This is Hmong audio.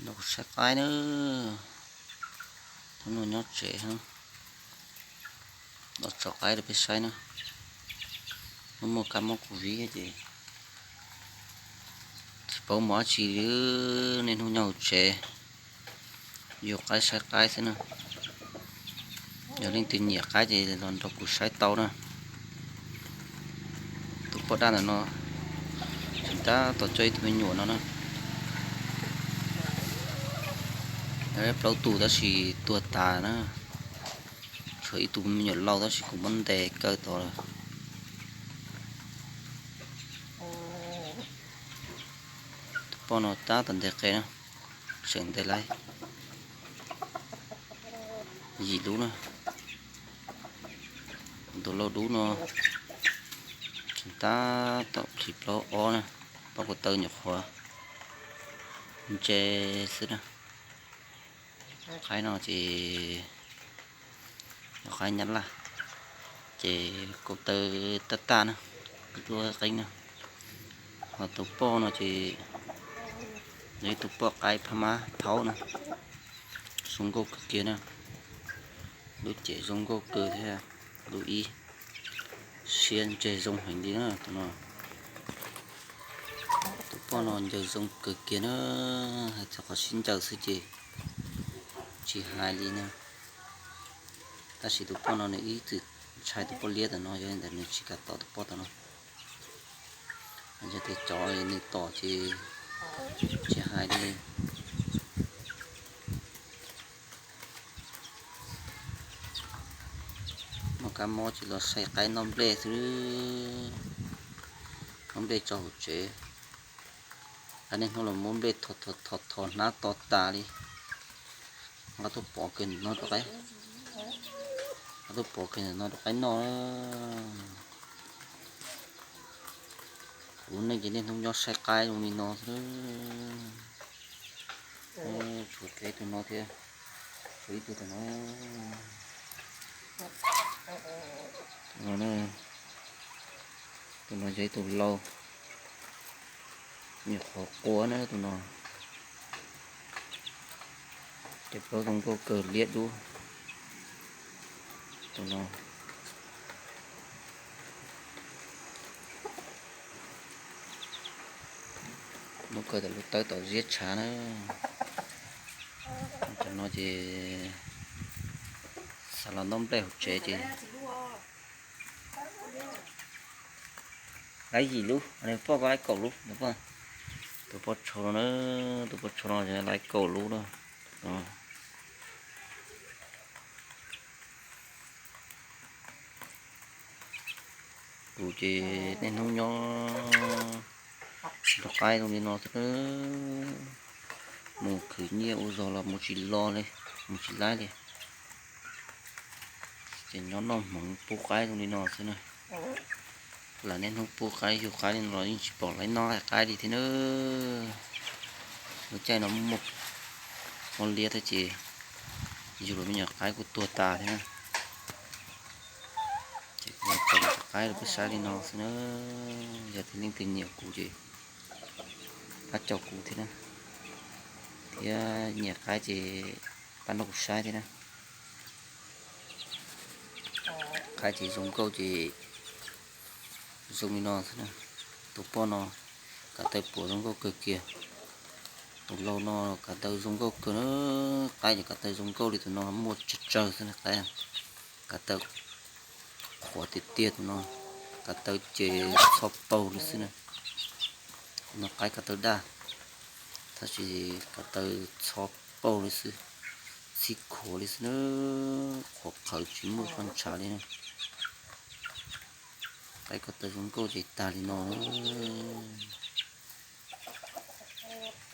Nrog kuv saib qaib na, hnub no nyob tsev, los tso qaib rau peb saib na. Muaj muaj kab mob covid ces tsis paub mus dab tsi li, niaj hnub nyob hauv tsev, yug qaib saib qaib xwb na. Yog leej twg nyiam qaib ces los nrog kuv saib tau na. Tus poj daj ntawm no tseem tab tom coj ib tug me nyuam no na. Plaub tus tab sis tuag tas na. Tshuav ib tug me nyuam laus tab sis kuv muab ntes kaw tod lawm. Tus poj no tab tom ntes qe na, tseem ntes lawm yim lub na. Tus laus dub no tseem tab tom plhis plaub ob na, pob ko taw nyuam qhuav ntse xwb na. Qaib no ces yog qaib nyab laj, ces ko taw taj taj na, duab qeeb na. Ho tus poj no ces yog ib tug poj qaib phab mab thaub na, zoo nkauj kawg kiag na. Lub cev zoo nkauj kawg thiab, lub ib siab ntseg zoo heev li na tus no. Tus poj no ncaws zoo kawg kiag na, hais txog qhov sib ncaws xwb ces tsis hais li na. Tab sis tus poj no nws ib txwm ntshai tus poj liab tom no, yog li ntawd nws tsis kam tom tus poj tom no. Yog tias cov nws tom ces tsis hais li. Muaj kab mob ces los saib qaib noj nplej xwb, noj nplej tso hauv tsev. Qaib niaj hnub los muab nplej thos thos thos hnab to tas li. Nqa tuaj pov kiag ntawm no rau qaib, nqa tuaj pov kiag ntawm no rau qaib noj. Kuv lub neej ces niaj hnub nyob saib qaib zoo li no xwb. Tshuav kiag ib tug no thiab, tshuav ib tug tom no. Tus no, tus no yog ib tug laus, nyuam qhuav qua na tus no. Ces plaub zoo nkauj kawg liab dub tus no. Muab kaw tom lub tawb tom ziab tshav na. Cov no ces xav los noj nplej hauv tsev ces laib yim lub, poj ko laib kaum lub. Tus poj tshau no na, tus poj tshau no laib kaum lub na. Kuv ces niaj hnub nyob nrog qaib zoo li no xwb. Mus khwv nyiaj ua zog los mus tsis los li, mus tsis laib li. Ces nyob noj hmoov pub qaib zoo li no xwb na. Lam niaj hnub pub qaib yug qaib li no los yeej tsis pom laib noj qaib li thiab na. Lub caij no muaj mob liab thiab ces yug los me nyuam qaib kuj tuag tas thiab na. Ces kuv tso cov qaib rau peb saib li no xwb na. Yog tias leej twg nyiam kuv ces pab caum kuv thiab na, thiab nyiam qaib ces pab nrog kuv saib thiab na. Qaib ces zoo nkauj ces zoo li no xwb na. Tus poj no kav taw puav zoo nkauj kawg kiag. Tus laus no kav taw zoo nkauj kawg na. Qaib ces kav taw zoo nkauj li tus no muaj tsawg tsawg xwb na qaib. Kav taw qhuav tiag tiag tus no, kav taw ces txho paug li xwb na. Tus no qaib kav taw daj, tab sis kav taw txho paug li xwb, txhib khuav li xwb na, qhuav qhawv tsis muaj qhov ntshav li na. Qaib kav taw zoo nkauj ces tag li no na.